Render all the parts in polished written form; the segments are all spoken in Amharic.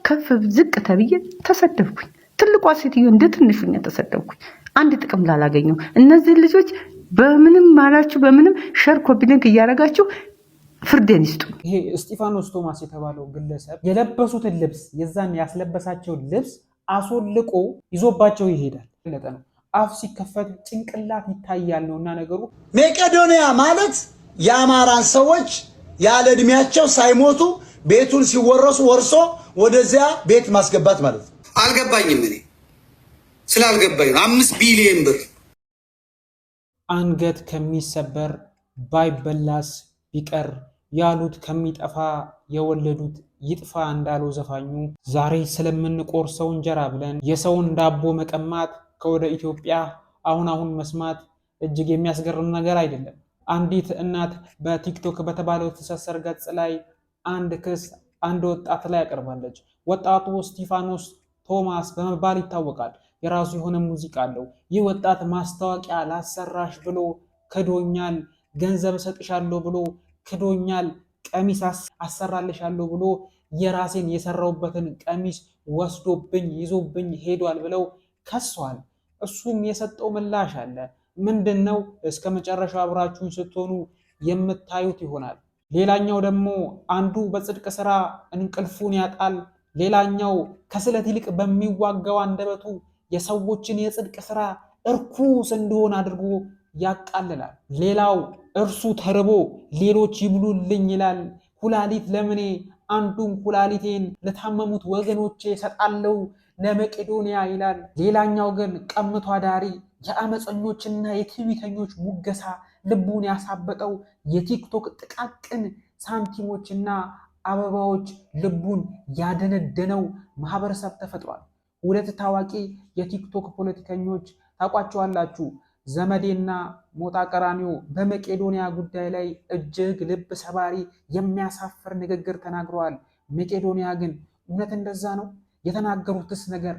ከፍ ዝቅ ተብዬ ተሰደብኩኝ። ትልቋ ሴትዮ እንደ ትንሹኛ ተሰደብኩኝ። አንድ ጥቅም ላላገኘው እነዚህ ልጆች በምንም አላችሁ በምንም share copy link እያደረጋችሁ ፍርዴን ይስጡ። ይሄ እስጢፋኖስ ቶማስ የተባለው ግለሰብ የለበሱትን ልብስ የዛን ያስለበሳቸውን ልብስ አስወልቆ ይዞባቸው ይሄዳል። ለጠ ነው አፍ ሲከፈት ጭንቅላት ይታያል ነው እና ነገሩ። መቄዶንያ ማለት የአማራን ሰዎች ያለ ዕድሜያቸው ሳይሞቱ ቤቱን ሲወረሱ ወርሶ ወደዚያ ቤት ማስገባት ማለት ነው። አልገባኝም። እኔ ስላልገባኝ ነው። 5 ቢሊዮን ብር። አንገት ከሚሰበር ባይበላስ ቢቀር፣ ያሉት ከሚጠፋ የወለዱት ይጥፋ እንዳለው ዘፋኙ፣ ዛሬ ስለምንቆርሰው እንጀራ ብለን የሰውን ዳቦ መቀማት ከወደ ኢትዮጵያ አሁን አሁን መስማት እጅግ የሚያስገርም ነገር አይደለም። አንዲት እናት በቲክቶክ በተባለው ትስስር ገጽ ላይ አንድ ክስ አንድ ወጣት ላይ አቅርባለች። ወጣቱ እስጢፋኖስ ቶማስ በመባል ይታወቃል። የራሱ የሆነ ሙዚቃ አለው። ይህ ወጣት ማስታወቂያ ላሰራሽ ብሎ ክዶኛል፣ ገንዘብ እሰጥሻለሁ ብሎ ክዶኛል፣ ቀሚስ አሰራልሻለሁ ብሎ የራሴን የሰራውበትን ቀሚስ ወስዶብኝ ይዞብኝ ሄዷል ብለው ከሷል። እሱም የሰጠው ምላሽ አለ። ምንድን ነው? እስከ መጨረሻው አብራችሁን ስትሆኑ የምታዩት ይሆናል። ሌላኛው ደግሞ አንዱ በጽድቅ ስራ እንቅልፉን ያጣል፣ ሌላኛው ከስለት ይልቅ በሚዋጋው አንደበቱ የሰዎችን የጽድቅ ስራ እርኩስ እንደሆነ አድርጎ ያቃልላል። ሌላው እርሱ ተርቦ ሌሎች ይብሉልኝ ይላል። ኩላሊት ለምኔ አንዱን ኩላሊቴን ለታመሙት ወገኖቼ ሰጣለው ለመቄዶንያ ይላል። ሌላኛው ግን ቀምቶ አዳሪ የአመፀኞችና የትዕቢተኞች ሙገሳ ልቡን ያሳበጠው የቲክቶክ ጥቃቅን ሳንቲሞችና አበባዎች ልቡን ያደነደነው ማህበረሰብ ተፈጥሯል። ሁለት ታዋቂ የቲክቶክ ፖለቲከኞች ታውቋቸዋላችሁ። ዘመዴና ሞጣ ቀራኒዮ በመቄዶንያ ጉዳይ ላይ እጅግ ልብ ሰባሪ የሚያሳፍር ንግግር ተናግረዋል። መቄዶንያ ግን እውነት እንደዛ ነው? የተናገሩትስ ነገር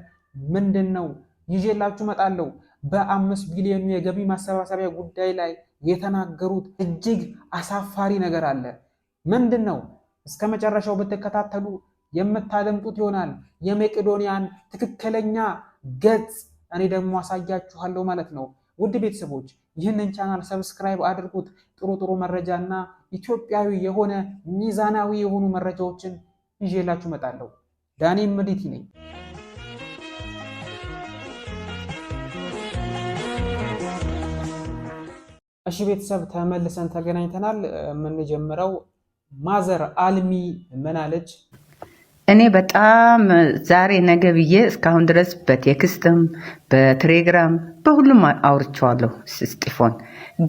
ምንድን ነው? ይዤላችሁ እመጣለሁ። በ5 ቢሊዮኑ የገቢ ማሰባሰቢያ ጉዳይ ላይ የተናገሩት እጅግ አሳፋሪ ነገር አለ። ምንድን ነው? እስከ መጨረሻው ብትከታተሉ የምታደምጡት ይሆናል። የመቄዶንያን ትክክለኛ ገጽ እኔ ደግሞ አሳያችኋለሁ ማለት ነው። ውድ ቤተሰቦች ይህንን ቻናል subscribe አድርጉት። ጥሩ ጥሩ መረጃ እና ኢትዮጵያዊ የሆነ ሚዛናዊ የሆኑ መረጃዎችን ይዤላችሁ እመጣለሁ። ዳኔ ምዲቲ ነኝ። እሺ ቤተሰብ ተመልሰን ተገናኝተናል። የምንጀምረው ማዘር አልሚ ምን አለች? እኔ በጣም ዛሬ ነገ ብዬ እስካሁን ድረስ በ text ም በቴሌግራም በሁሉም አውርቼዋለሁ። ስጢፎን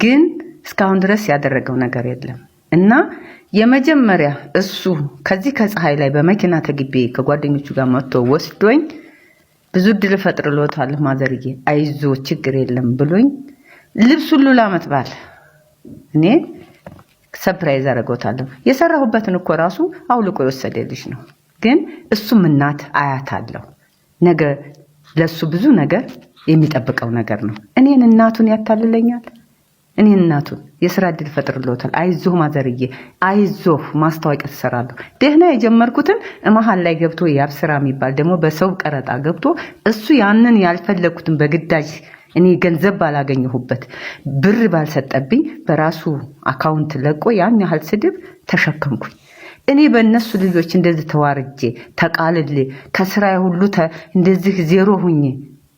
ግን እስካሁን ድረስ ያደረገው ነገር የለም እና የመጀመሪያ እሱ ከዚህ ከፀሐይ ላይ በመኪና ተግቤ ከጓደኞቹ ጋር መጥቶ ወስዶኝ ብዙ እድል እፈጥርልዎታለሁ ማዘርዬ፣ አይዞ ችግር የለም ብሎኝ ልብስ ሁሉ ላመት በዓል እኔ surprise አደረገውታለሁ። የሰራሁበትን እኮ ራሱ አውልቆ የወሰደ ልጅ ነው። ግን እሱም እናት አያት አለው። ነገ ለሱ ብዙ ነገር የሚጠብቀው ነገር ነው። እኔን እናቱን ያታልለኛል። እኔን እናቱን የስራ እድል ፈጥርሎታል። አይዞህ ማዘርዬ፣ አይዞህ ማስታወቂያ ትሰራለሁ። ደህና የጀመርኩትን መሀል ላይ ገብቶ ያብ ስራ የሚባል ደግሞ በሰው ቀረጣ ገብቶ እሱ ያንን ያልፈለግኩትን በግዳጅ እኔ ገንዘብ ባላገኘሁበት ብር ባልሰጠብኝ በራሱ account ለቆ ያን ያህል ስድብ ተሸከምኩኝ። እኔ በእነሱ ልጆች እንደዚህ ተዋርጄ ተቃልሌ ከስራ ሁሉ እንደዚህ ዜሮ ሁኜ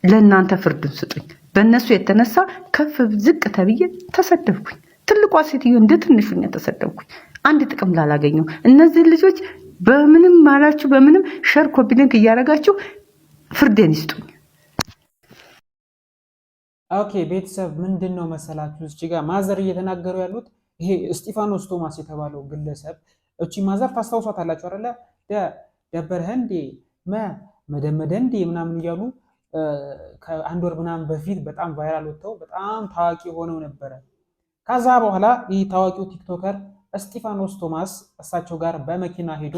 ለእናንተ ፍርዱን ስጡኝ። በእነሱ የተነሳ ከፍ ዝቅ ተብዬ ተሰደብኩኝ። ትልቋ ሴትዮ እንደ ትንሹኛ ተሰደብኩኝ። አንድ ጥቅም ላላገኘው እነዚህ ልጆች በምንም አላችሁ በምንም share copy link እያደረጋችሁ ፍርዴን ይስጡኝ። Okay ቤተሰብ ምንድን ነው መሰላችሁ እዚህ ጋር ማዘር እየተናገሩ ያሉት ይሄ እስጢፋኖስ ቶማስ የተባለው ግለሰብ፣ እቺ ማዘር ታስታውሷታላችሁ አይደለ? ደበረህ እንዴ መደመደ እንዴ ምናምን እያሉ ከአንድ ወር ምናምን በፊት በጣም viral ወጥተው በጣም ታዋቂ ሆነው ነበረ። ከዛ በኋላ ይህ ታዋቂው TikToker እስጢፋኖስ ቶማስ እሳቸው ጋር በመኪና ሄዶ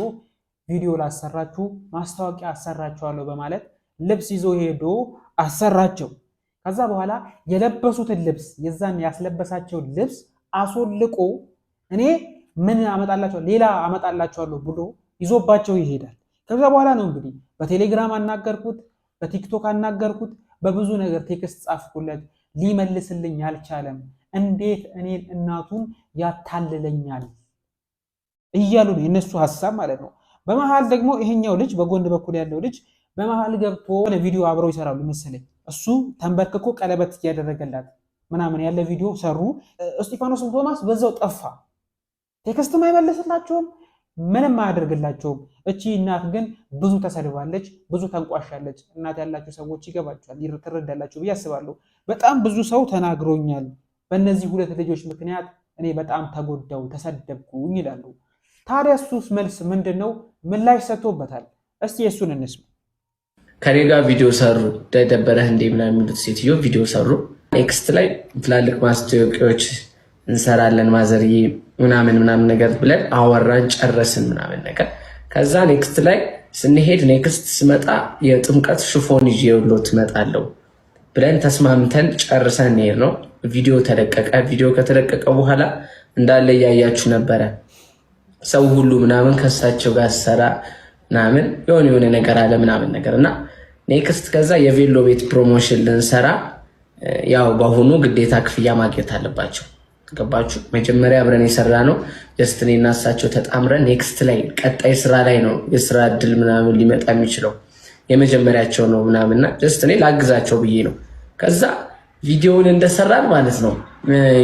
ቪዲዮ ላሰራችሁ ማስታወቂያ አሰራችኋለሁ በማለት ልብስ ይዞ ሄዶ አሰራቸው። ከዛ በኋላ የለበሱትን ልብስ የዛን ያስለበሳቸውን ልብስ አስወልቆ እኔ ምን አመጣላቸው ሌላ አመጣላቸዋለሁ ብሎ ይዞባቸው ይሄዳል። ከዛ በኋላ ነው እንግዲህ በቴሌግራም አናገርኩት፣ በቲክቶክ አናገርኩት፣ በብዙ ነገር text ጻፍኩለት፣ ሊመልስልኝ አልቻለም። እንዴት እኔን እናቱን ያታልለኛል እያሉ ነው የነሱ ሀሳብ ማለት ነው። በመሀል ደግሞ ይሄኛው ልጅ በጎን በኩል ያለው ልጅ በመሀል ገብቶ ቪዲዮ አብረው ይሰራሉ መሰለኝ። እሱ ተንበርክኮ ቀለበት እያደረገላት ምናምን ያለ ቪዲዮ ሰሩ። እስጢፋኖስም ቶማስ በዛው ጠፋ። Text ም አይመልስላቸውም፣ ምንም አያደርግላቸውም። እቺ እናት ግን ብዙ ተሰድባለች፣ ብዙ ተንቋሻለች። እናት ያላችሁ ሰዎች ይገባችኋል፣ ትረዳላችሁ ብዬ አስባለሁ። በጣም ብዙ ሰው ተናግሮኛል። በእነዚህ ሁለት ልጆች ምክንያት እኔ በጣም ተጎዳው፣ ተሰደብኩኝ ይላሉ። ታዲያ እሱስ መልስ ምንድን ነው? ምላሽ ሰጥቶበታል። እስቲ የእሱን እንስማ። ከኔ ጋር ቪዲዮ ሰሩ። ደበረህ እንዴ ምናምን የሚሉት ሴትዮ ቪዲዮ ሰሩ። Next ላይ ትላልቅ ማስታወቂያዎች እንሰራለን ማዘርዬ ምናምን ምናምን ነገር ብለን አወራን፣ ጨረስን ምናምን ነገር። ከዛ next ላይ ስንሄድ next ስመጣ የጥምቀት ሽፎን ይዤ እመጣለሁ ብለን ተስማምተን ጨርሰን እንሄድ ነው። ቪዲዮ ተለቀቀ። ቪዲዮ ከተለቀቀ በኋላ እንዳለ እያያችሁ ነበረ ሰው ሁሉ ምናምን ከሳቸው ጋር ሰራ ምናምን የሆነ የሆነ ነገር አለ ምናምን ነገር እና next ከዛ የቬሎ ቤት promotion ልንሰራ ያው በአሁኑ ግዴታ ክፍያ ማግኘት አለባቸው። ገባችሁ? መጀመሪያ አብረን የሰራ ነው just እኔ እና እሳቸው ተጣምረን next ላይ ቀጣይ ስራ ላይ ነው የስራ እድል ምናምን ሊመጣ የሚችለው የመጀመሪያቸው ነው ምናምንና just እኔ ላግዛቸው ብዬ ነው። ከዛ ቪዲዮውን እንደሰራን ማለት ነው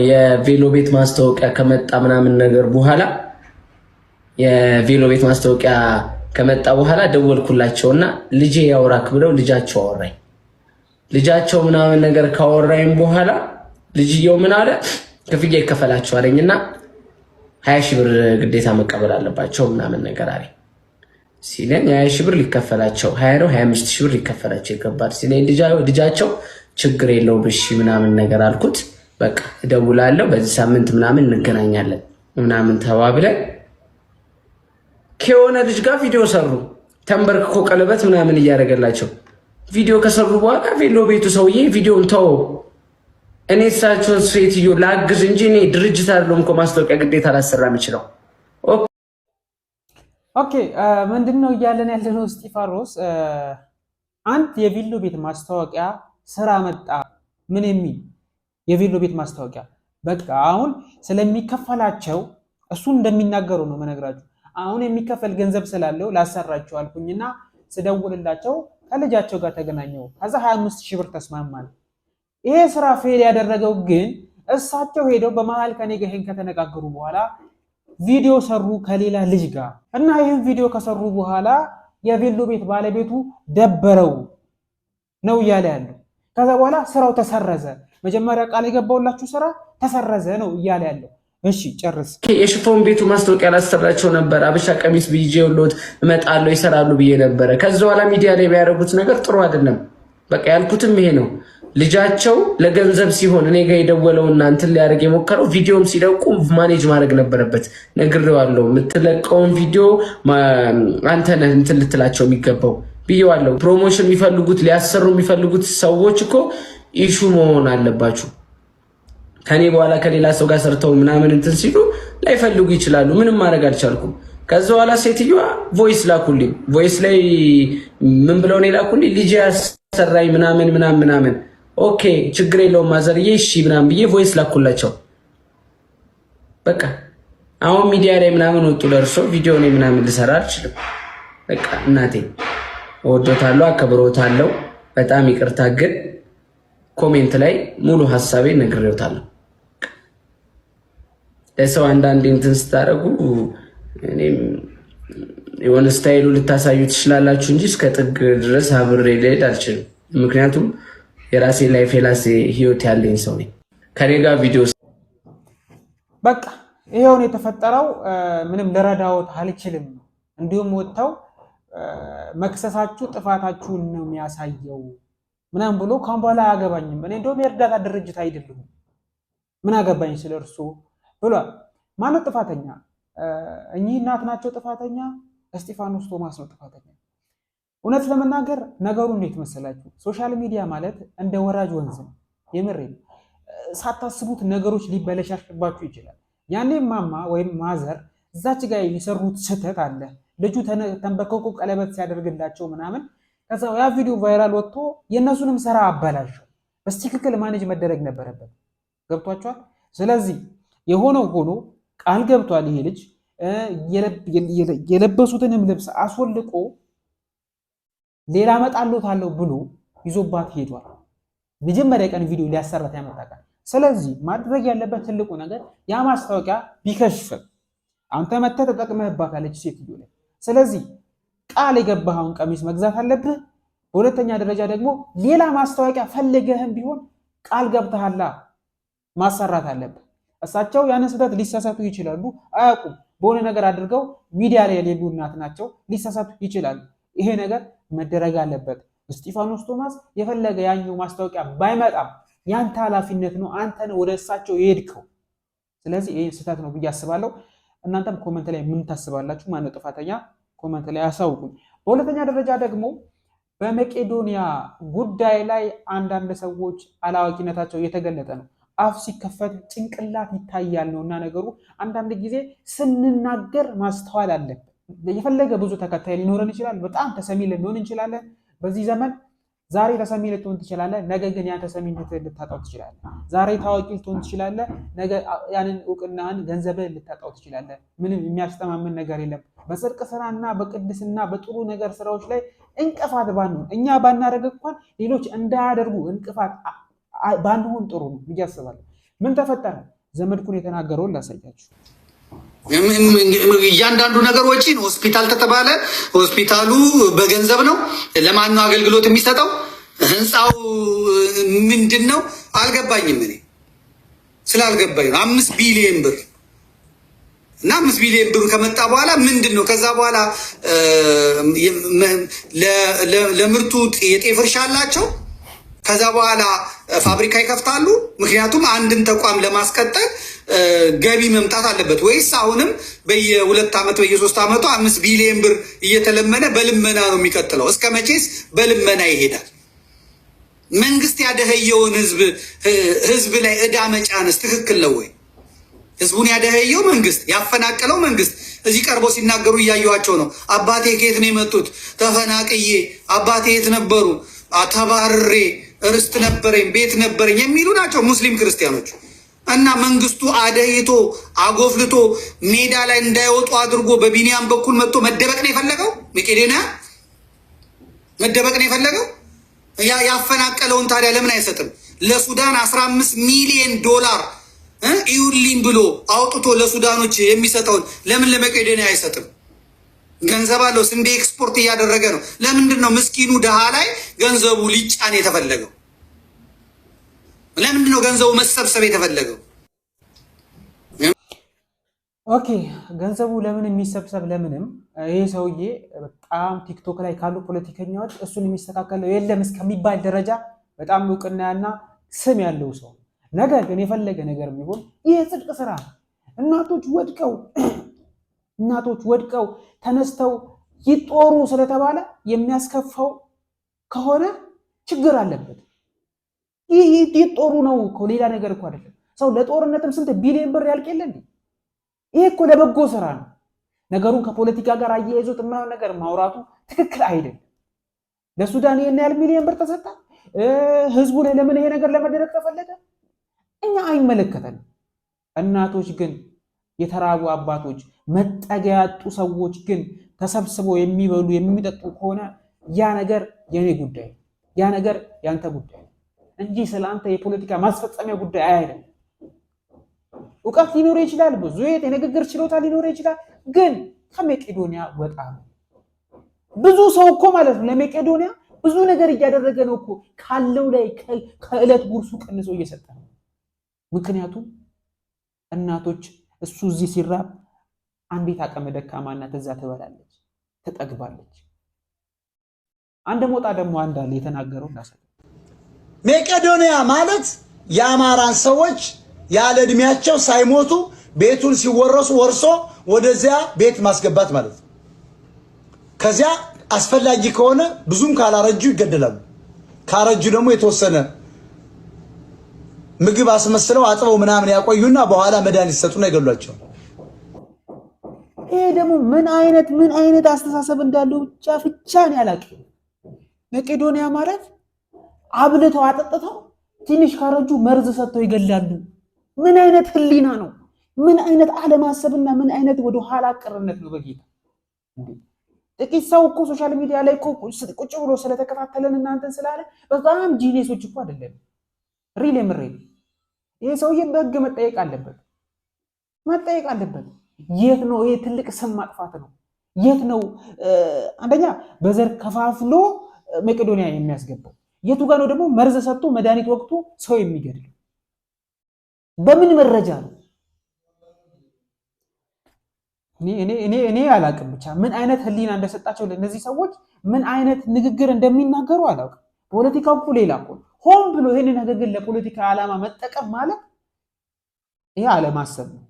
የቬሎ ቤት ማስታወቂያ ከመጣ ምናምን ነገር በኋላ የቬሎ ቤት ማስታወቂያ ከመጣ በኋላ ደወልኩላቸውና ልጄ ያውራክ ብለው ልጃቸው አወራኝ። ልጃቸው ምናምን ነገር ካወራኝ በኋላ ልጅየው ምን አለ፣ ክፍያ ይከፈላቸው አለኝና 20,000 ብር ግዴታ መቀበል አለባቸው ምናምን ነገር አለኝ ሲለኝ የ20,000 ብር ሊከፈላቸው 20 ነው 25,000 ብር ሊከፈላቸው ይገባል ሲለኝ ልጃቸው ችግር የለውም እሺ ምናምን ነገር አልኩት። በቃ እደውላለሁ በዚህ ሳምንት ምናምን እንገናኛለን ምናምን ተባብለን ከሆነ ልጅ ጋር ቪዲዮ ሰሩ። ተንበርክኮ ቀለበት ምናምን እያደረገላቸው ቪዲዮ ከሰሩ በኋላ ቬሎ ቤቱ ሰውዬ ቪዲዮን ተወው። እኔ እሳቸውን ሴትዮ ላግዝ እንጂ እኔ ድርጅት አይደለሁም እኮ ማስታወቂያ ግዴታ ላሰራ የምችለው። Okay፣ ምንድን ነው እያለን ያለነው? እስጢፋኖስ አንድ የቬሎ ቤት ማስታወቂያ ስራ መጣ። ምን የሚል የቬሎ ቤት ማስታወቂያ? በቃ አሁን ስለሚከፈላቸው እሱ እንደሚናገሩ ነው መነግራችሁ። አሁን የሚከፈል ገንዘብ ስላለው ላሰራቸው አልኩኝና ስደውልላቸው ከልጃቸው ጋር ተገናኘው። ከዛ 25 ሺህ ብር ተስማማል። ይሄ ስራ fail ያደረገው ግን እሳቸው ሄደው በመሀል ከኔ ጋር ይሄን ከተነጋገሩ በኋላ ቪዲዮ ሰሩ ከሌላ ልጅ ጋር እና ይህን ቪዲዮ ከሰሩ በኋላ የቬሎ ቤት ባለቤቱ ደበረው ነው እያለ ያለው። ከዛ በኋላ ስራው ተሰረዘ። መጀመሪያ ቃል የገባውላችሁ ስራ ተሰረዘ ነው እያለ ያለው። እሺ ጨርስ። የሽፎን ቤቱ ማስታወቂያ ላሰራቸው ነበር። አበሻ ቀሚስ ብዬ ሎት እመጣለሁ ይሰራሉ ብዬ ነበረ። ከዚ በኋላ ሚዲያ ላይ ቢያደርጉት ነገር ጥሩ አይደለም። በቃ ያልኩትም ይሄ ነው። ልጃቸው ለገንዘብ ሲሆን እኔ ጋር የደወለውና እንትን ሊያደርግ የሞከረው ቪዲዮም ሲለቁ manage ማድረግ ነበረበት። ነግሬዋለሁ። የምትለቀውን ቪዲዮ አንተ ነህ እንትን ልትላቸው የሚገባው ብዬዋለሁ። Promotion የሚፈልጉት ሊያሰሩ የሚፈልጉት ሰዎች እኮ issue መሆን አለባችሁ። ከኔ በኋላ ከሌላ ሰው ጋር ሰርተው ምናምን እንትን ሲሉ ላይፈልጉ ይችላሉ። ምንም ማድረግ አልቻልኩም። ከዚ በኋላ ሴትዮዋ voice ላኩልኝ። Voice ላይ ምን ብለው ነው የላኩልኝ? ልጅ ያሰራኝ ምናምን ምናምን ምናምን። Okay ችግር የለውም ማዘርዬ እሺ ምናምን ብዬ voice ላኩላቸው። በቃ አሁን ሚዲያ ላይ ምናምን ወጡ ለእርሶ ቪዲዮ ላይ ምናምን ልሰራ አልችልም። በቃ እናቴ እወዶታለሁ፣ አከብሮታለሁ። በጣም ይቅርታ ግን comment ላይ ሙሉ ሀሳቤ ነግሬዎታለሁ። ለሰው አንዳንዴ እንትን ስታደርጉ እኔም የሆነ style ኡ ልታሳዩ ትችላላችሁ እንጂ እስከ ጥግ ድረስ አብሬ ልሄድ አልችልም። ምክንያቱም የራሴ life የራሴ ህይወት ያለኝ ሰው ነኝ። ከኔ ጋር ቪዲዮ በቃ ይሄውን የተፈጠረው ምንም ልረዳዎት አልችልም። እንዲሁም ወጥተው መክሰሳችሁ ጥፋታችሁን ነው የሚያሳየው ምናምን ብሎ ካሁን በኋላ አያገባኝም፣ እኔ እንደውም የእርዳታ ድርጅት አይደለሁም ምን አገባኝ ስለ እርሱ ብሏል። ማነው ጥፋተኛ? እኚህ እናት ናቸው ጥፋተኛ? እስጢፋኖስ ቶማስ ነው ጥፋተኛ? እውነት ለመናገር ነገሩ እንዴት መሰላችሁ? Social media ማለት እንደ ወራጅ ወንዝ ነው። የምሬ ነው። ሳታስቡት ነገሮች ሊበለሻሽባችሁ ይችላል። ያኔ ማማ ወይም mother እዛች ጋር የሰሩት ስህተት አለ። ልጁ ተንበርክኮ ቀለበት ሲያደርግላቸው ምናምን፣ ከዛ ያ ቪዲዮ viral ወጥቶ የእነሱንም ስራ አበላሸው። በትክክል manage መደረግ ነበረበት። ገብቷቸዋል። ስለዚህ የሆነው ሆኖ ቃል ገብቷል ይሄ ልጅ፣ የለበሱትንም ልብስ አስወልቆ ሌላ እመጣልዎታለሁ ብሎ ይዞባት ሄዷል። መጀመሪያ ቀን ቪዲዮ ሊያሰራት ያመጣቃል። ስለዚህ ማድረግ ያለበት ትልቁ ነገር ያ ማስታወቂያ ቢከሽፍም አንተ መተህ ተጠቅመህባታለች ሴትዮ ላይ። ስለዚህ ቃል የገባኸውን ቀሚስ መግዛት አለብህ። በሁለተኛ ደረጃ ደግሞ ሌላ ማስታወቂያ ፈልገህም ቢሆን ቃል ገብተሃላ ማሰራት አለብህ። እሳቸው ያንን ስህተት ሊሳሳቱ ይችላሉ፣ አያውቁም። በሆነ ነገር አድርገው ሚዲያ ላይ የሌሉ እናት ናቸው፣ ሊሳሳቱ ይችላሉ። ይሄ ነገር መደረግ አለበት። እስጢፋኖስ ቶማስ የፈለገ ያኛው ማስታወቂያ ባይመጣም ያንተ ኃላፊነት ነው። አንተ ነው ወደ እሳቸው የሄድከው። ስለዚህ ይህ ስህተት ነው ብዬ አስባለሁ። እናንተም comment ላይ ምን ታስባላችሁ? ማነው ጥፋተኛ? Comment ላይ አሳውቁኝ። በሁለተኛ ደረጃ ደግሞ በመቄዶንያ ጉዳይ ላይ አንዳንድ ሰዎች አላዋቂነታቸው እየተገለጠ ነው። አፍ ሲከፈት ጭንቅላት ይታያል ነው እና ነገሩ። አንዳንድ ጊዜ ስንናገር ማስተዋል አለብን። የፈለገ ብዙ ተከታይ ሊኖረን ይችላል። በጣም ተሰሚ ልንሆን እንችላለን። በዚህ ዘመን ዛሬ ተሰሚ ልትሆን ትችላለህ፣ ነገ ግን ያን ተሰሚነት ልታጣው ትችላለህ። ዛሬ ታዋቂ ልትሆን ትችላለህ፣ ነገ ያንን እውቅናህን ገንዘብህን ልታጣው ትችላለህ። ምንም የሚያስተማምን ነገር የለም። በጽድቅ ስራና በቅድስና በጥሩ ነገር ስራዎች ላይ እንቅፋት ባንሆን፣ እኛ ባናደርግ እንኳን ሌሎች እንዳያደርጉ እንቅፋት ባንሆን ጥሩ ነው ብዬ አስባለሁ። ምን ተፈጠረ? ዘመድኩን የተናገረውን ላሳያችሁ። እያንዳንዱ ነገር ወጪ ነው። ሆስፒታል ተተባለ፣ ሆስፒታሉ በገንዘብ ነው። ለማን ነው አገልግሎት የሚሰጠው? ህንፃው ምንድን ነው? አልገባኝም። እኔ ስላልገባኝ ነው። 5 ቢሊዮን ብር እና 5 ቢሊዮን ብር ከመጣ በኋላ ምንድን ነው? ከዛ በኋላ ለምርቱ የጤፍ እርሻ አላቸው። ከዛ በኋላ ፋብሪካ ይከፍታሉ። ምክንያቱም አንድን ተቋም ለማስቀጠል ገቢ መምጣት አለበት። ወይስ አሁንም በየ2 ዓመት በየ3 ዓመቱ 5 ቢሊዮን ብር እየተለመነ በልመና ነው የሚቀጥለው? እስከ መቼስ በልመና ይሄዳል? መንግስት ያደኸየውን ህዝብ ላይ እዳ መጫንስ ትክክል ነው ወይ? ህዝቡን ያደኸየው መንግስት፣ ያፈናቀለው መንግስት እዚህ ቀርቦ ሲናገሩ እያየኋቸው ነው። አባቴ ከየት ነው የመጡት? ተፈናቅዬ። አባቴ የት ነበሩ? ተባርሬ፣ ርስት ነበረኝ፣ ቤት ነበረኝ የሚሉ ናቸው ሙስሊም ክርስቲያኖች። እና መንግስቱ አደይቶ አጎፍልቶ ሜዳ ላይ እንዳይወጡ አድርጎ በቢኒያም በኩል መጥቶ መደበቅ ነው የፈለገው። መቄዶንያ መደበቅ ነው የፈለገው። ያፈናቀለውን ታዲያ ለምን አይሰጥም? ለሱዳን 15 ሚሊዮን ዶላር እዩልኝ ብሎ አውጥቶ ለሱዳኖች የሚሰጠውን ለምን ለመቄዶንያ አይሰጥም? ገንዘብ አለው። ስንዴ ኤክስፖርት እያደረገ ነው። ለምንድን ነው ምስኪኑ ድሃ ላይ ገንዘቡ ሊጫን የተፈለገው? ለምንድን ነው ገንዘቡ መሰብሰብ የተፈለገው? Okay፣ ገንዘቡ ለምን የሚሰብሰብ ለምንም፣ ይህ ሰውዬ በጣም ቲክቶክ ላይ ካሉ ፖለቲከኛዎች እሱን የሚስተካከለው የለም እስከሚባል ደረጃ በጣም እውቅናና ስም ያለው ሰው። ነገር ግን የፈለገ ነገር ቢሆን ይህ የጽድቅ ስራ ነው። እናቶች ወድቀው ተነስተው ይጦሩ ስለተባለ የሚያስከፋው ከሆነ ችግር አለበት። ይህ ይጦሩ ነው እኮ፣ ሌላ ነገር እኮ አይደለም። ሰው ለጦርነትም ስንት ቢሊዮን ብር ያልቅ የለ እንዴ? ይሄ እኮ ለበጎ ስራ ነው። ነገሩን ከፖለቲካ ጋር አያይዞት የማይሆን ነገር ማውራቱ ትክክል አይደለም። ለሱዳን ይሄን ያህል ሚሊዮን ብር ተሰጠ፣ ህዝቡ ላይ ለምን ይሄ ነገር ለመደረግ ተፈለገ? እኛ አይመለከተንም። እናቶች ግን፣ የተራቡ አባቶች፣ መጠጊያ ያጡ ሰዎች ግን ተሰብስበው የሚበሉ የሚጠጡ ከሆነ ያ ነገር የኔ ጉዳይ፣ ያ ነገር ያንተ ጉዳይ ነው እንጂ ስለ አንተ የፖለቲካ ማስፈጸሚያ ጉዳይ አይደለም። እውቀት ሊኖር ይችላል፣ ብዙ የንግግር ችሎታ ሊኖር ይችላል። ግን ከመቄዶንያ ወጣ ነው። ብዙ ሰው እኮ ማለት ነው ለመቄዶንያ ብዙ ነገር እያደረገ ነው እኮ፣ ካለው ላይ ከዕለት ጉርሱ ቀንሶ እየሰጠ ነው። ምክንያቱም እናቶች እሱ እዚህ ሲራብ አንዲት አቅመ ደካማ እናት እዛ ትበላለች፣ ትጠግባለች። አንድ ሞጣ ደግሞ አንድ አለ የተናገረው ላሳይ። መቄዶንያ ማለት የአማራን ሰዎች ያለ እድሜያቸው ሳይሞቱ ቤቱን ሲወረሱ ወርሶ ወደዚያ ቤት ማስገባት ማለት ነው። ከዚያ አስፈላጊ ከሆነ ብዙም ካላረጁ ይገደላሉ። ካረጁ ደግሞ የተወሰነ ምግብ አስመስለው አጥበው ምናምን ያቆዩና በኋላ መድኃኒት ሰጡና ይገሏቸዋል። ይሄ ደግሞ ምን አይነት አስተሳሰብ እንዳለው ብቻ ፍቻ ነው ያላውቅም። መቄዶንያ ማለት አብልተው አጠጥተው ትንሽ ካረጁ መርዝ ሰጥተው ይገላሉ። ምን አይነት ህሊና ነው? ምን አይነት አለማሰብና ምን አይነት ወደ ኋላ ቀርነት ነው? በጌታ ጥቂት ሰው እኮ social media ላይ እኮ ቁጭ ብሎ ስለተከታተለን እናንተን ስላለ በጣም genius ኦች እኮ አይደለም። Real የምሬ ይሄ ሰውዬ በህግ መጠየቅ አለበት፣ መጠየቅ አለበት። የት ነው ይሄ? ትልቅ ስም ማጥፋት ነው። የት ነው አንደኛ በዘር ከፋፍሎ መቄዶንያ የሚያስገባው? የቱ ጋር ነው ደግሞ መርዝ ሰጥቶ መድኃኒት ወቅቶ ሰው የሚገድለው? በምን መረጃ ነው? እኔ አላውቅም። ብቻ ምን አይነት ህሊና እንደሰጣቸው ለእነዚህ ሰዎች፣ ምን አይነት ንግግር እንደሚናገሩ አላውቅም። ፖለቲካው እኮ ሌላ እኮ ሆን ብሎ ይህንን ንግግር ለፖለቲካ ዓላማ መጠቀም ማለት ይሄ አለማሰብ ነው።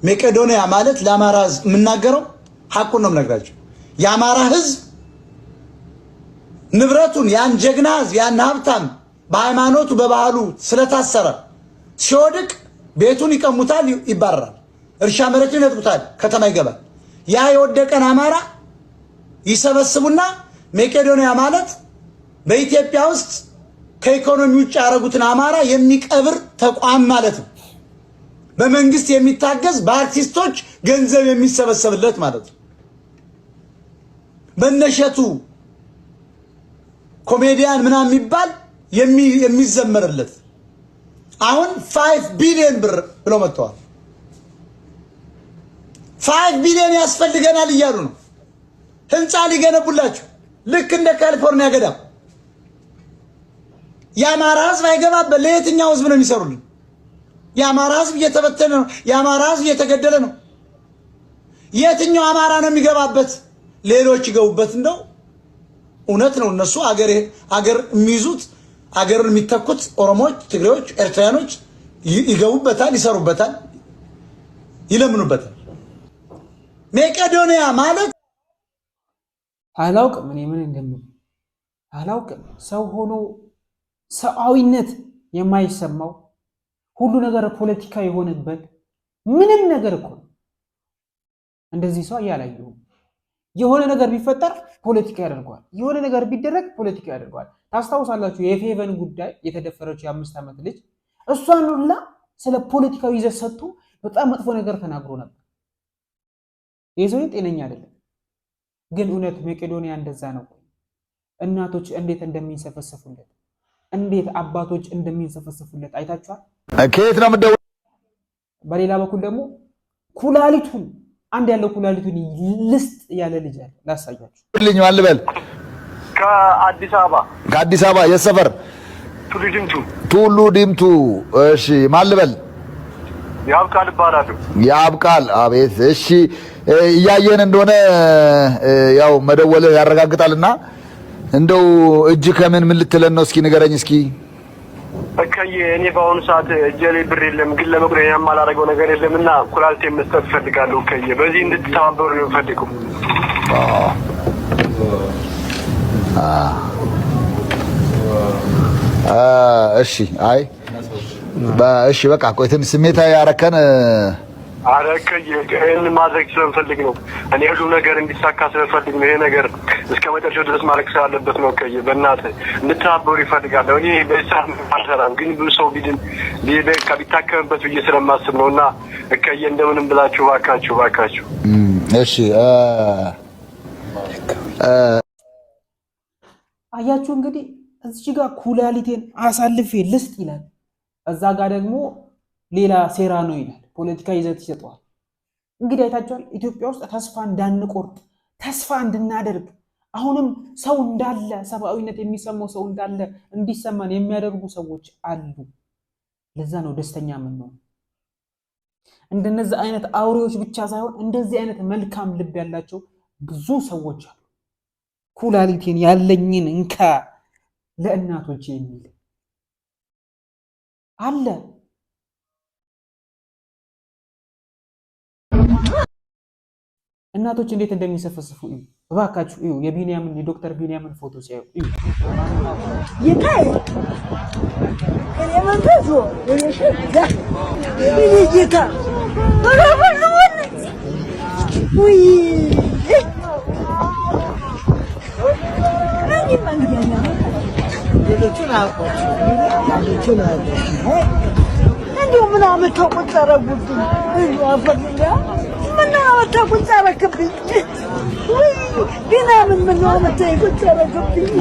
መቄዶንያ ማለት ለአማራ ህዝብ የምናገረው ሐቁን ነው የምነግራቸው። የአማራ ህዝብ ንብረቱን ያን ጀግና ህዝብ፣ ያን ሀብታም በሃይማኖቱ በባህሉ ስለታሰረ ሲወድቅ ቤቱን ይቀሙታል፣ ይባረራል። እርሻ መሬቱን ይነጥቁታል፣ ከተማ ይገባል። ያ የወደቀን አማራ ይሰበስቡና መቄዶንያ ማለት በኢትዮጵያ ውስጥ ከኢኮኖሚ ውጭ ያደረጉትን አማራ የሚቀብር ተቋም ማለት ነው። በመንግስት የሚታገዝ፣ በአርቲስቶች ገንዘብ የሚሰበሰብለት ማለት ነው። በነሸቱ ኮሜዲያን ምናምን የሚባል የሚዘመርለት አሁን 5 ቢሊዮን ብር ብለው መጥተዋል። 5 ቢሊዮን ያስፈልገናል እያሉ ነው። ህንፃ ሊገነቡላችሁ ልክ እንደ ካሊፎርኒያ ገዳም። የአማራ ህዝብ አይገባበት። ለየትኛው ህዝብ ነው የሚሰሩልን? የአማራ ህዝብ እየተበተነ ነው። የአማራ ህዝብ እየተገደለ ነው። የትኛው አማራ ነው የሚገባበት? ሌሎች ይገቡበት። እንደው እውነት ነው። እነሱ አገር አገር የሚይዙት፣ አገርን የሚተኩት ኦሮሞዎች፣ ትግሬዎች፣ ኤርትራያኖች ይገቡበታል፣ ይሰሩበታል፣ ይለምኑበታል። መቄዶንያ ማለት አላውቅም፣ እኔ ምን እንደምል አላውቅም። ሰው ሆኖ ሰብአዊነት የማይሰማው፣ ሁሉ ነገር ፖለቲካ የሆነበት ምንም ነገር እኮ ነው። እንደዚህ ሰው አላየሁም። የሆነ ነገር ቢፈጠር ፖለቲካ ያደርገዋል። የሆነ ነገር ቢደረግ ፖለቲካ ያደርገዋል። ታስታውሳላችሁ፣ የፌቨን ጉዳይ፣ የተደፈረችው የ5 ዓመት ልጅ፣ እሷን ሁላ ስለ ፖለቲካዊ ይዘት ሰጥቶ በጣም መጥፎ ነገር ተናግሮ ነበር። ይህ ሰውዬ ጤነኛ አይደለም። ግን እውነት መቄዶንያ እንደዛ ነው? እናቶች እንዴት እንደሚንሰፈሰፉለት፣ እንዴት አባቶች እንደሚንሰፈሰፉለት አይታችኋል። ከየት ነው የምትደውልልኝ? በሌላ በኩል ደግሞ ኩላሊቱን፣ አንድ ያለው ኩላሊቱን ልስጥ ያለ ልጅ አለ። ላሳያችሁ። ማን ልበል? ከአዲስ አበባ። ከአዲስ አበባ የት ሰፈር? ቱሉ ዲምቱ። ቱሉ ዲምቱ። እሺ፣ ማን ልበል? ያብቃል እባላለሁ። ያብቃል። አቤት። እሺ፣ እያየን እንደሆነ ያው መደወልህ ያረጋግጣልና እንደው እጅ ከምን ምን ልትለን ነው? እስኪ ንገረኝ እስኪ። እከዬ፣ እኔ በአሁኑ ሰዓት እጄ ላይ ብር የለም፣ ግን ለመቁረጥ የማላደርገው ነገር የለም እና ኩላሊቴን መስጠት እፈልጋለሁ። እከዬ፣ በዚህ እንድትተባበሩ ነው የምፈልገው። እሺ፣ አይ እሺ፣ በቃ ቆይ፣ ትንሽ ስሜታዊ ያረከን። ኧረ እከዬ፣ ይህን ማድረግ ስለምፈልግ ነው። እኔ ሁሉም ነገር እንዲሳካ ስለምፈልግ ነው። ይሄ ነገር እስከ መጨረሻው ድረስ ማለቅ ስላለበት ነው። እከዬ፣ በእናትህ እንድትተባበሩ ይፈልጋለሁ። እኔ በዚህ ሰዓት አልሰራም፣ ግን ብዙ ሰው ቢድን፣ በቃ ቢታከምበት ብዬ ስለማስብ ነው። እና እከዬ፣ እንደምንም ብላችሁ ባካችሁ፣ ባካችሁ። እሺ። አያችሁ እንግዲህ፣ እዚህ ጋር ኩላሊቴን አሳልፌ ልስጥ ይላል፣ እዛ ጋር ደግሞ ሌላ ሴራ ነው ይላል። ፖለቲካ ይዘት ይሰጠዋል። እንግዲህ አይታችኋል። ኢትዮጵያ ውስጥ ተስፋ እንዳንቆርጥ፣ ተስፋ እንድናደርግ፣ አሁንም ሰው እንዳለ፣ ሰብአዊነት የሚሰማው ሰው እንዳለ እንዲሰማን የሚያደርጉ ሰዎች አሉ። ለዛ ነው ደስተኛ የምንሆነው። እንደነዚህ አይነት አውሬዎች ብቻ ሳይሆን እንደዚህ አይነት መልካም ልብ ያላቸው ብዙ ሰዎች አሉ። ኩላሊቴን ያለኝን እንካ ለእናቶች የሚል አለ። እናቶች እንዴት እንደሚሰፈስፉ እዩ፣ እባካችሁ እዩ። የቢንያምን፣ የዶክተር ቢንያምን ፎቶ ሲያዩ እዩ። ጌታዬ፣ እኔ መንፈሱ፣ እኔ ሸጋ፣ እኔ ጌታ። ውይ፣ እኔማ እንግዲህ ሌሎቹን አያውቋቸውም። እንዲሁ ምን አመታው ቁጭ አደረጉብኝ። እንዲሁ አፈርኛ ምን አመታው ቁጭ አደረግብኝ። ውይ ቢናምን ምን አመታው ቁጭ አደረግብኝ።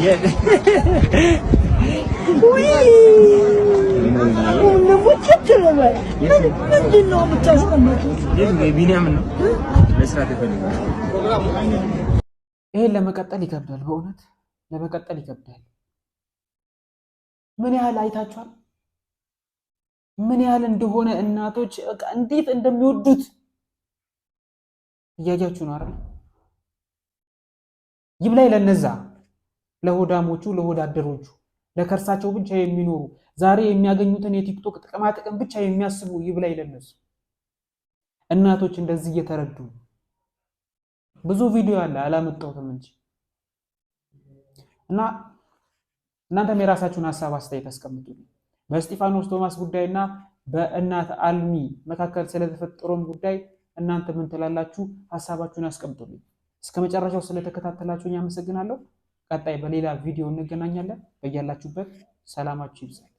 ውይ ሙችት ልበል። ምንድን ነው የምታስቀምጡት? ቢኒያምን ነው መስራት የፈለገው። ይሄን ለመቀጠል ይከብዳል። በእውነት ለመቀጠል ይከብዳል። ምን ያህል አይታችኋል? ምን ያህል እንደሆነ እናቶች በቃ እንዴት እንደሚወዱት እያያችሁ ነው አይደል? ይብላኝ ለነዛ ለሆዳሞቹ፣ ለሆዳደሮቹ፣ ለከርሳቸው ብቻ የሚኖሩ፣ ዛሬ የሚያገኙትን የቲክቶክ ጥቅማ ጥቅም ብቻ የሚያስቡ፣ ይብላኝ ለነሱ። እናቶች እንደዚህ እየተረዱ፣ ብዙ ቪዲዮ አለ አላመጣሁትም እንጂ። እና እናንተም የራሳችሁን ሀሳብ አስተያየት አስቀምጡልኝ። በእስጢፋኖስ ቶማስ ጉዳይና በእናት አልሚ መካከል ስለተፈጠረውም ጉዳይ እናንተ ምን ትላላችሁ? ሀሳባችሁን አስቀምጡልኝ። እስከ መጨረሻው ስለተከታተላችሁኝ አመሰግናለሁ። ቀጣይ በሌላ ቪዲዮ እንገናኛለን። በያላችሁበት ሰላማችሁ ይብዛል።